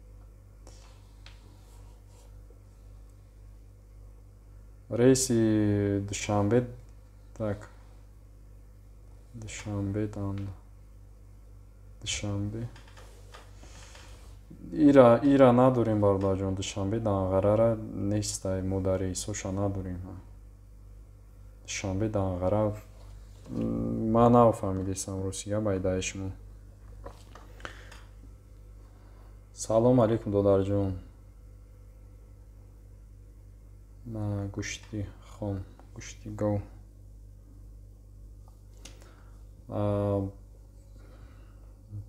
Рейси Душанбе, так, Душанбе дан Душанбе ира надорем, бародарҷон. Душанбе Данғарара нестай, мо дар рейсоша надорем. Душанбе Данғара ман нафаҳмидистам, ростига, байдаи шумо. Салом алейкум, додарҷон. Гӯшти хом, гӯшти гов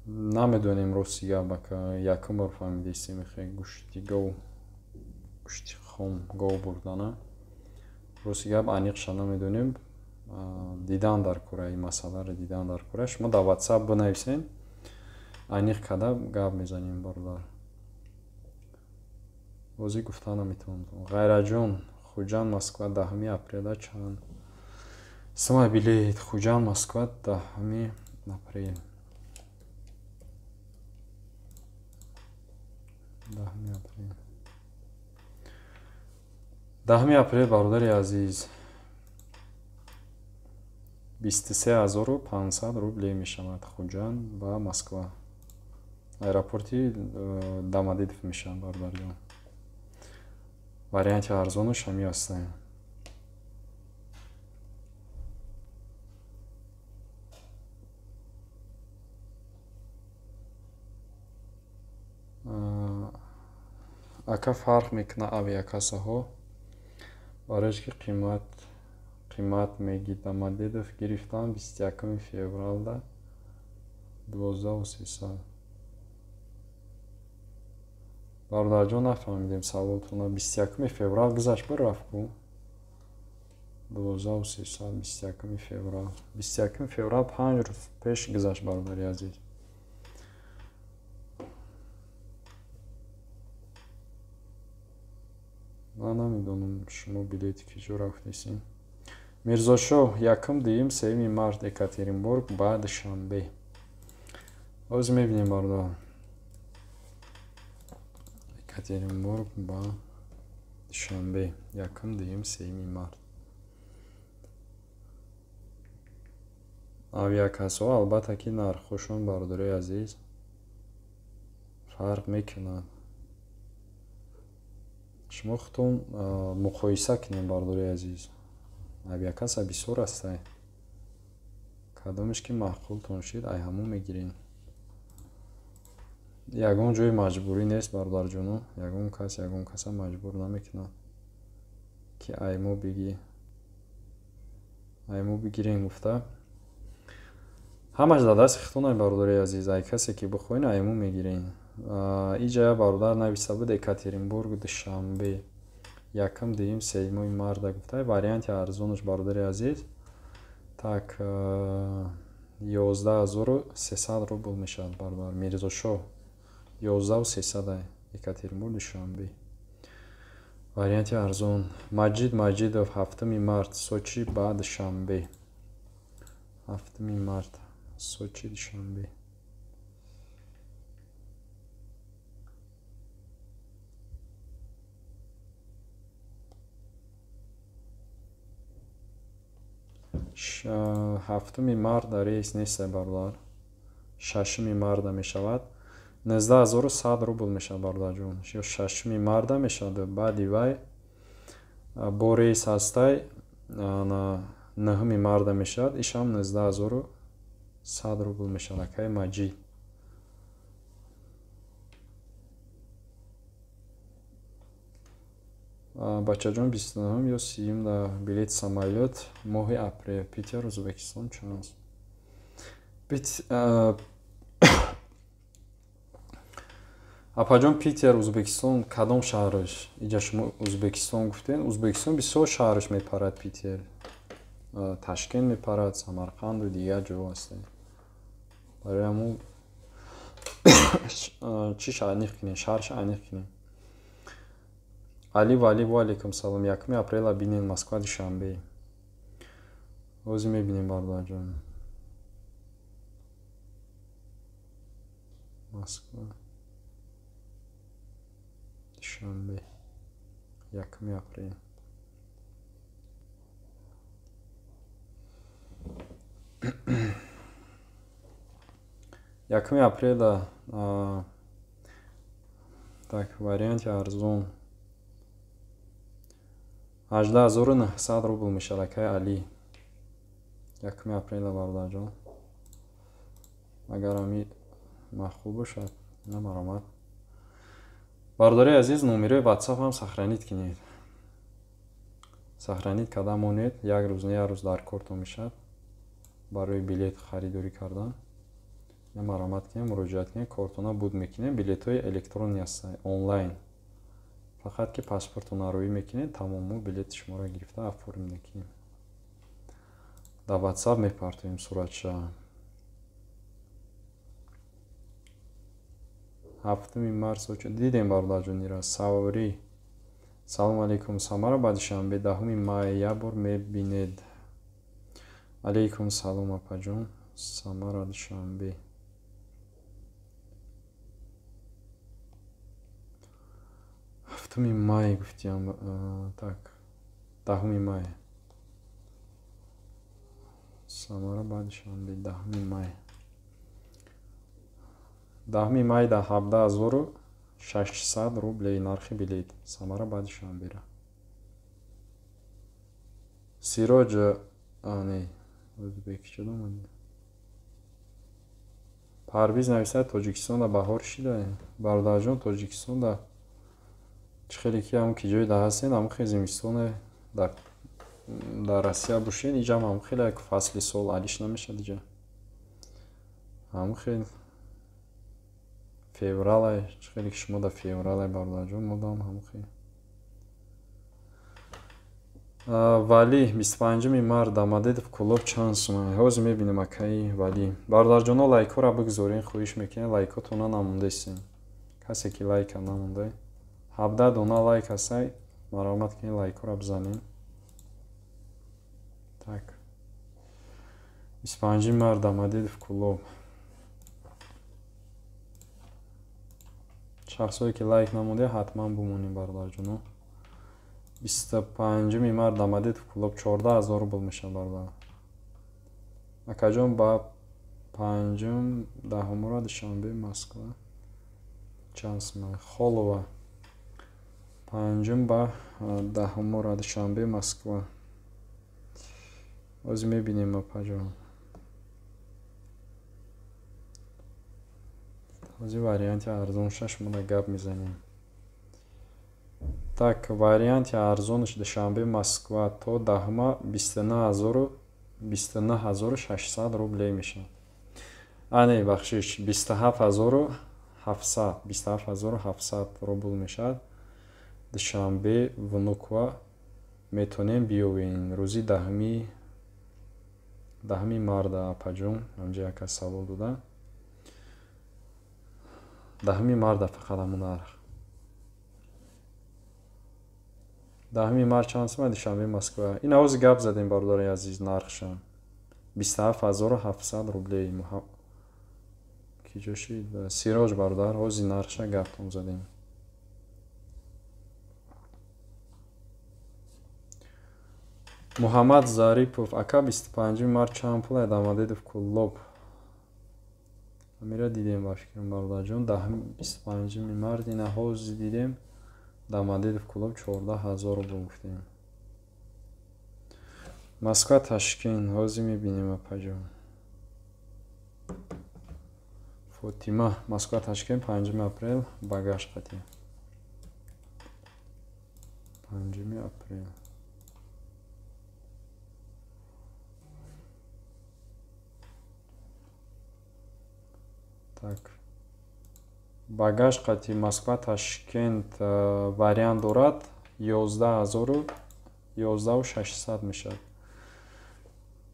намедонем, ростига, бака, якум бор фаҳмидистем. Ихе гӯшти гов, гӯшти хом гов бурдана, рости гап, аниқша намедонем. Дидан дар кора, ин масъаларо дидан дар кора. Шумо дар Ватсап бинависен, аниқ када гап мезанем, бародар. Бозӣ гуфта наметавонам. Ғайраҷон, Хуҷанд Москва, 10-уми апреля чанд сумма билет? Хуҷанд Москва, 10-уми апрел, 10-уми апрел, 10-уми апрел, бародари азиз. 23 500 рубле мешавад Хуҷанд ба Москва. Аэропорти Домодедово мешавад, бародарҷон. Варианти арзонаш ҳамин ҳастанд. Ака, фарқ мекунад авиакассаҳо, барои ки қимат мегӣ. Домодедово гирифтам 21 февралда 12 300. Бародарҷон, нафаҳмидем саволтона. 21 феврал гузашт, бирафт ку. 12 300, 21 феврал, 21 феврал 5 рӯз пеш гузашт, бародари азиз. Ман намедонам, шумо билети киҷо рафтесин. Мирзошоҳ, якум, дуюм, сеюми март Екатеринбург ба Душанбе. Ҳозир мебинем, бародар. Екатеринбург ба Душанбе, якум, дуюм, сеюми март. Авиакассаҳо, албатта, ки нархҳошон, бародарои азиз, фарқ мекунад. Шумо худтон муқоиса кунед, бародарои азиз. Авиакасса бисёр ҳастай, кадомеш ки маъқултон шид, ай ҳамон мегиред. Ягон ҷои маҷбурӣ нест, бародарҷоно. Ягон кас ягон каса маҷбур намекунад, ки ай мо бигӣ, ай мо бигирем гуфта. Ҳамаш дар дасти худтонай, бародари азиз. Ай касе ки бихоҳед, ай мо мегиред. Иҷа бародар нависта буд Екатеринбург Душанбе, якум, дуюм, сеюми марта гуфта. Варианти арзонаш, бародари азиз, так, 11 300 рубл мешавад, бародар Мирзошоҳ. 11 300, Екатеринбург Душанбе, варианти арзон. Маҷид Маҷидов, 7 март, Сочи ба Душанбе. 7 март, Сочи Душанбе. 7 марта рейс нест, бародар. 6 марта мешавад, 19 100 рубл мешавад, бародарҷон. Ё 6 марта мешавад, баъди вай бо рейс ҳастай, 9 марта мешавад, ишам 19 100 рубл мешавад, акаи Маҷид. Бачаҷон, 29-ум ё 30-юм да билети самолёт моҳи апрел Питер Ӯзбекистон чанд аст? Апаҷон, Питер Ӯзбекистон кадом шаҳраш? Иҷа шумо Ӯзбекистон гуфтед. Ӯзбекистон бисёр шаҳраш мепарад. Питер, Ташкент мепарад, Самарқанду дигар ҷоҳо ҳастанд. Барои ҳамун чиша аниқ кунем, шаҳрша аниқ кунем. Али Вали, ва алейкум салом. 1 апрела бинед, Москва Душанбе. Ҳозир мебинем, бародарҷон. Москва Душанбе, 1 апрел. 1 апреля, так, варианти арзон 18 900 рубл мешавад, акаи Алӣ. 1 апреля, бародарҷон, агар ҳами маъқул бошад, на маромад. Бародари азиз, номерои ватсап ҳам сохранить кунед. Сохранить карда монед, як рӯз не, як рӯз дар кортон мешавад барои билет харидорӣ кардан. На маромад кунем, муроҷиат кунем, кортона буд мекунем. Билетҳои электронӣ ҳастанд, онлайн. Фақат ки паспортона рӯӣ мекунед, тамом, мо билети шуморо гирифта оформить мекунем. Дар ватсап мепартоем суратша. 7 март дидем, бародарҷонира. Саврӣ, салому алейкум. Самара ба Душанбе 10 май як бор мебинед. Алейкум салом, апаҷон. Самара Душанбе 7 май гуфтиам. Так, 10 май. Самара ба Душанбе 10 май. 10 май да 17600 рублей нархи билет. Самара ба Душанбера. Сироҷ, не, Ӯзбекча омад. Парвиз нависад Тоҷикистонда баҳор шида. Бародарҷон, Тоҷикистонда чӣ хеле ки ҳамн ки ҷой да ҳастен, ҳамн хел зимистоне дар Россия бошен, иҷам ҳамн хеле як фасли сол алиш намешад иҷа. Ҳамн хел февралай, чӣ хеле ки шумо дар февралай, бародарҷон, мо дам ҳамн хел. Валӣ 25 март Домодедово Кӯлоб чанд сума? Ҳозир мебинем акаи Валӣ. Бародарҷоно, лайкҳоро бигзорен, хоҳиш мекунем, лайкҳотона намондесен. Касе ки лайка намонда, 17 дона лайк ҳастай, марҳамат кунед лайкҳоро бизанем. Так. 25 март Домодедово Кӯлоб. Шахсое ки лайк намонда, ҳатман бимонем, бародарҷоно. 25 март Домодедово Кӯлоб 14000 рубл мешавад, бародар. Акаҷон, ба 5 10 Душанбе Москва чанд сума? Холова 5 ба 10 Душанбе Москва. Ҳозир мебинем, апаҷон. Ҳозир варианти арзонша шумо гап мезанем. Так, варианти арзонаш Душанбе Москва то 10 29600 рублей мешавад. Не, бахшиш, 27700, 27700 рубл мешавад. Душанбе Внуково метонем биёвем рӯзи 10 марта, апаҷон, ҳамҷа яка савол дода. 10 марта фақат ҳамон нарх. 10 март чанд сума Душанбе Москва? Ин ҳозир гап задем, бародари азиз, нархша 27700 рублей. Ки ҷо шид? Сироҷ бародар, ҳозир нархша гаптон задем. Муҳаммад Зарипов, ака 25 март чанд пул Домодедово Кӯлоб? Амира дидем ба фикрам, бародарҷон, 25 март ина ҳозир дидем. Домодедово Кӯлоб 14000 рубл гуфтем. Москва Ташкент ҳозир мебинем, апаҷон. Фотима, Москва Ташкент 5 апрел багаж қатӣ. 5 апрел. Так. Багаж қати Москва Ташкент вариант дорад 11600 мешавад.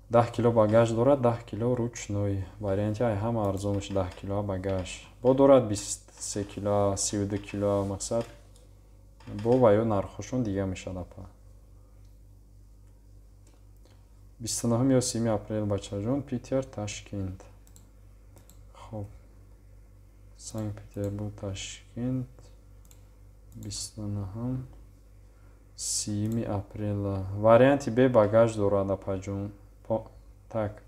10 кило багаж дорад, 10 кило ручной. Варианти ай ҳама арзонаш 10 кило багаж. Бо дорад 23 кило, 32 кило мақсад. Бо ва ё нархҳошон дига мешавад, апа. 29 ё 30 апрел, бачаҷон, Питер Ташкент. Хоб. Санкт-Петербург Ташкент 29 30 апрела. Варианти бе багаж дорад, апаҷон. Так.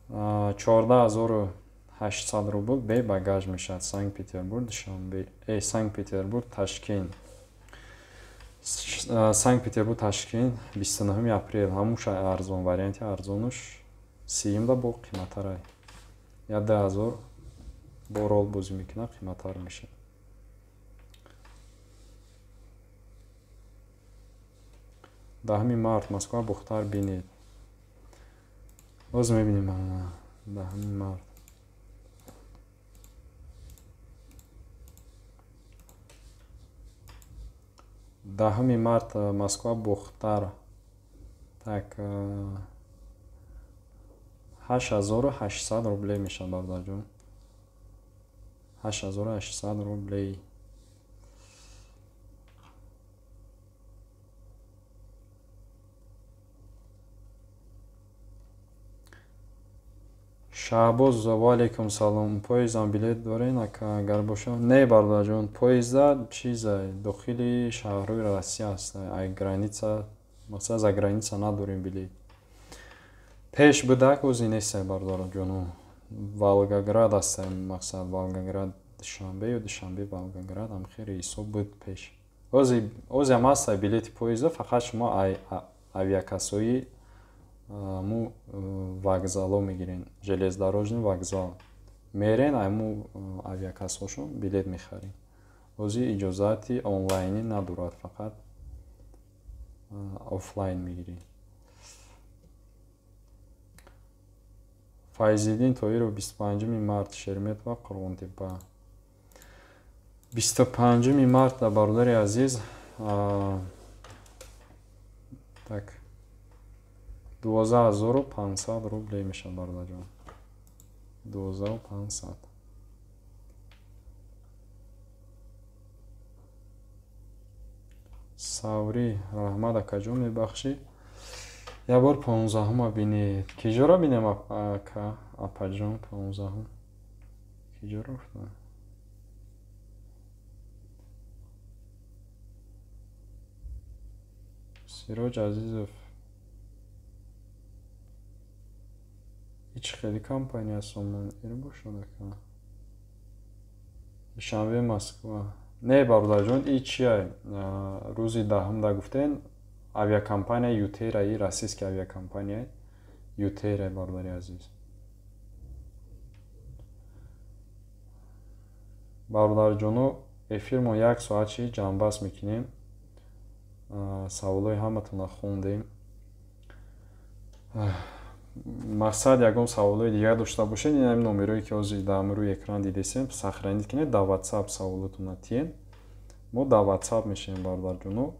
14800 рубл бе багаж мешавад. Санкт-Петербург Душанбе, Санкт-Петербург Ташкент. Санкт-Петербург Ташкент 29 апрел. Ҳамуша арзон, варианти арзонуш 30-да бо қиматтарай. 2000 бо рол бозӣ мекунад, қиматтар мешавад. 10 март Москва Бухтар бинед. Боз мебинем 10 март. 10 март Москва Бухтар. Так, 8800 рублей мешавад, бародарҷон. 8800 рублей. Шаҳбоз, ва алайкум салом. Поездам билет дорен, ака, агар боша? Не, бародарҷон, поезда чиза дохили шаҳрҳои Россия аст. Ай граница, мақсад за граница надорем билет. Пеш будак ози нестай бародарҷону. Волгоград астай мақсад Волгоград Душанбе ё Душанбе Волгоград ам хеле ҳисоб буд пеш. Ози ҳам ҳастай билети поезда, фақат шумо авиакассои му вокзало мегирен, железнодорожный вокзал. Мерен айму авиакассошон билет мехарен. Ози иҷозати онлайнӣ надорад, фақат офлайн мегирӣ. Файзиддин Тоиров 25 март Шереметьево Қурғонтепа. 25 март бародари азиз, так 12500 рублей мешавад бародарҷон. 12500. Саври раҳмат акаҷон, мебахшӣ. Як бор 15-ума бинед. Киҷоро бинем ака, апаҷон 15-ум? Киҷоро гуфтам? Сироҷ Азизов. Ҳеҷ хеле компания Сомон Эйр бошад ака. Душанбе Москва. Не бародарҷон, и чия? Рӯзи 10-ум да гуфтен авиакомпания Ютера, и российская авиакомпания Ютера, бародари азиз. Бародарҷоно, эфир мо як соат чи ҷамъбаст мекунем. Саволҳои ҳаматонро хондем. Мақсад ягон саволҳои дигар дошта бошед, ин ҳамин номерое ки ҳозир дар рӯи экран дидесем, сохранить кунед, дар WhatsApp саволотонро тиен. Мо дар WhatsApp мешавем бародарҷоно.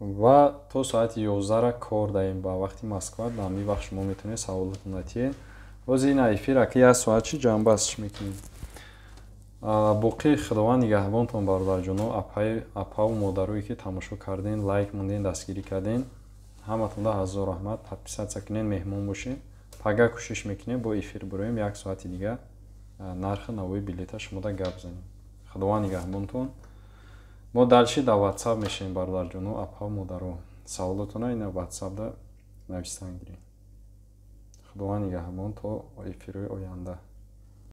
Ва то соати 11 кор даем ба вақти Москва. Дар ҳамин вақт шумо метавонед саволотонро тиен. Ҳозир ин эфир ака як соат чи ҷамъбастш мекунем. Боқӣ Худованд нигаҳбонтон бародарҷоно, апаву модарое ки тамошо карден, лайк монден, дастгирӣ карден. Ҳаматонда ҳазор раҳмат. Подписаться кунед, меҳмон бошед. Пага кӯшиш мекунем бо эфир бироем як соати дигар нархи навои билета шумода гап занем. Худованд нигаҳбонтон. Мо дальше дар WhatsApp мешавем бародарҷоно, апа модаро. Саволотонро ина WhatsApp-да нависан гиред. Худованд нигаҳбон то эфирҳои оянда.